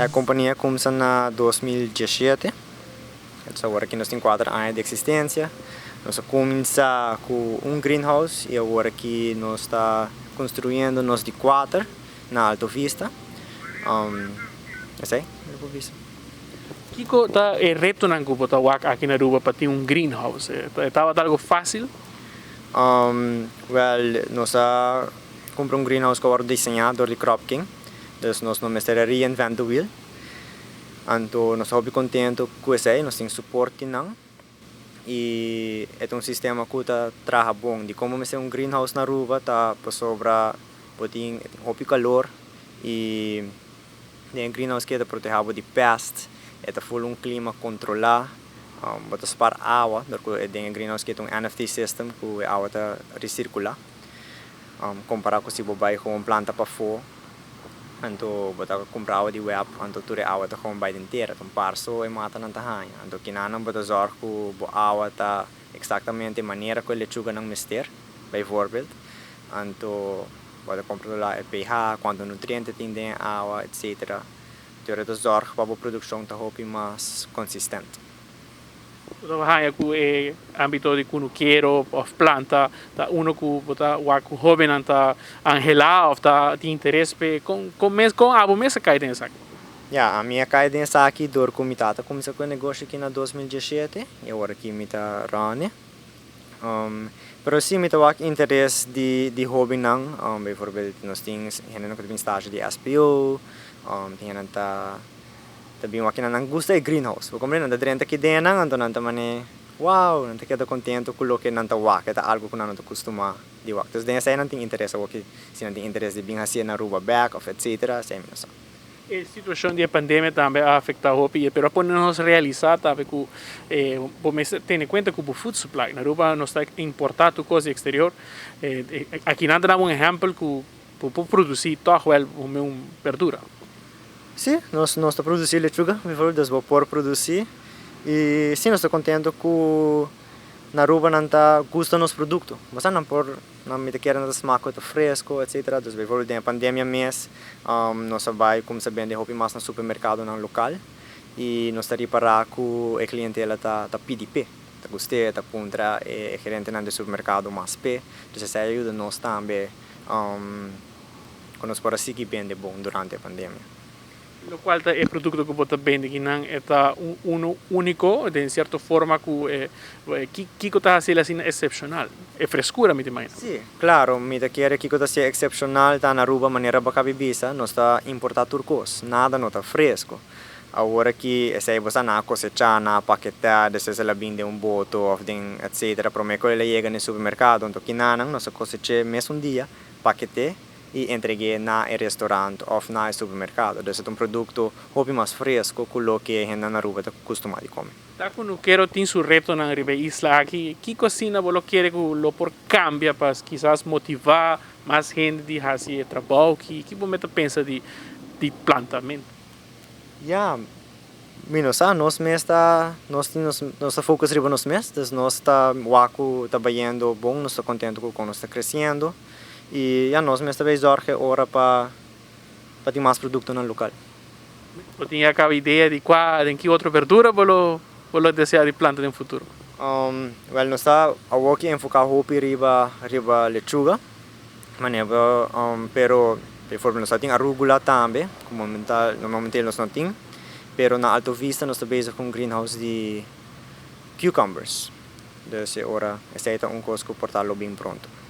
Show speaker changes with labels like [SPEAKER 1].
[SPEAKER 1] E kompania a kuminsá na 2017. Entonces awor aki nos tin 4 aña di eksistensia. Nos a kuminsá ku un greenhouse i awor aki nos ta konstruyendo nos di 4 na Alto Vista. Esei, mi por bisa.
[SPEAKER 2] Kiko ta e retonan ku bo ta wak aki na Aruba pa tin un greenhouse? Tabata algo fásil?
[SPEAKER 1] Well, nos a kumpra un greenhouse ku a wòrdu diseñá dor di Crop King. Dus nos no mester a reinvent the wheel. Anto nos ta hopi kontentu ku esei, nos tin support di nan. I e ta un sistema ku ta traha bon. Di komo mester un greenhouse na Aruba ta pasobra bo tin hopi kalor i den greenhouse ke ta protehá bo di pest, e ta full un klima kontrolá, bo ta spar awa, dor ku den e greenhouse ke ta un NFT system ku e awa ta resirkulá. Kompará ku si bo bai gewoon planta pafó, anto bo ta kumpra awa di web, anto tur e awa ta gewoon bai den tera, ta un par so e matanan ta haña. Anto kinanan bo ta zòrg ku bo awa ta eksaktamente manera ku e lechuganan mester, bijvoorbeeld. Anto bo ta kontrolá e pH, kuantu nutriente tin den e awa, etcetera. Tur e ta zòrg pa bo produkshon ta hopi mas konsistent.
[SPEAKER 2] Bo ta haña ku e ámbito di kunukero òf planta ta uno ku bo ta wak ku hóbennan ta anhelá òf ta tin interes p'e. Kon mes kon abo mes a kai den esaki?
[SPEAKER 1] Ya, ami a kai den esaki dor ku mi tata kuminsá ku e negoshi aki na 2017 i awor aki mi ta run e. Pero si mi ta wak interes di hóbennan, bijvoorbeeld nos tin hendenan ku ta bin stage di SPO, tin hendenan ta bin wak nan gusta e greenhouse. Bo komprende? Nan ta drenta aki den nan, anto nan ta mane wow, nan ta keda kontentu ku loke nan ta wak, e ta algu ku nan no ta kustumá di wak. Entonces den esei nan tin interes awor ki si nan tin interes di bin hasié na Aruba bèk òf etcetera, esei mi no sa.
[SPEAKER 2] E situashon di e pandemia tambe a afektá hopi, pero a pone nos realisá tambe ku bo mester tene kuenta ku bo food supply. Na Aruba nos ta importá tur kos di eksterior. Aki nan ta daba un ehèmpel ku bo por produsí tòg wèl un berdura.
[SPEAKER 1] Si, nos ta produsí lechuga, bijvoorbeeld, dus bo por produsí. I si, nos ta kontentu ku na Aruba nan ta gusta nos produkto. Bo sa nan por, nan mi ta kere nan ta smak ku ta fresko, etcetera. Dus bijvoorbeeld den e pandemia mes nos a bai kuminsá bende hopi mas na supermerkadonan lokal i nos ta ripará ku e klientela ta pidi p'e, ta gust'é, ta puntra e gerentenan di supermerkado mas p'e. Dus esei a yuda nos tambe ku nos por a sigui bende bon durante e pandemia.
[SPEAKER 2] Lokual ta e produkto ku bo ta bende kinan e ta unu úniko den sierto forma ku kiko ta hasiel asina eksepshonal? E freskura mi ta imagina.
[SPEAKER 1] Si, klaro, mi ta kere kiko ta hasié eksepshonal ta na Aruba manera bo a kabi bisa, nos ta importá tur kos, nada no ta fresko. Awor aki esei bo sa nan a kosechá, nan a paketá, despues el a bin den un boto òf den etcetera promé ku el a yega na e supermerkado. Anto kinanan nos a kosech'é mesun dia, paket'é i entreg'é na e restorant òf na e supermerkado. Dus e ta un produkto hopi mas fresko ku loke hende na Aruba ta kustumá di kome.
[SPEAKER 2] Ta kunukero tin su retonan riba e isla aki. Kiko asina bo lo kere ku lo por kambia pa kisas motivá mas hende di hasi e trabou? Ki bo mester pensa di plantamentu?
[SPEAKER 1] Ya, mi no sa, nos mes ta, nos tin nos, nos ta focus riba nos mes, dus nos ta wak ku ta bayendo bon, nos ta kontentu ku kon nos ta kresiendo i ya nos mes ta bay zorg e ora pa tin mas produktonan lokal.
[SPEAKER 2] Bo tin ya kaba idea di kua, den ki otro berdura bo lo desea di planta den futuro?
[SPEAKER 1] Well, nos ta awor ki enfoká hopi riba lechuga, manera, pero bijvoorbeeld nos ta tin arugula tambe, ku momental, momenteel nos no tin, pero na Alto Vista nos ta bezig ku un greenhouse di cucumbers. Dus e ora esei ta un kos ku por ta lo bin pronto.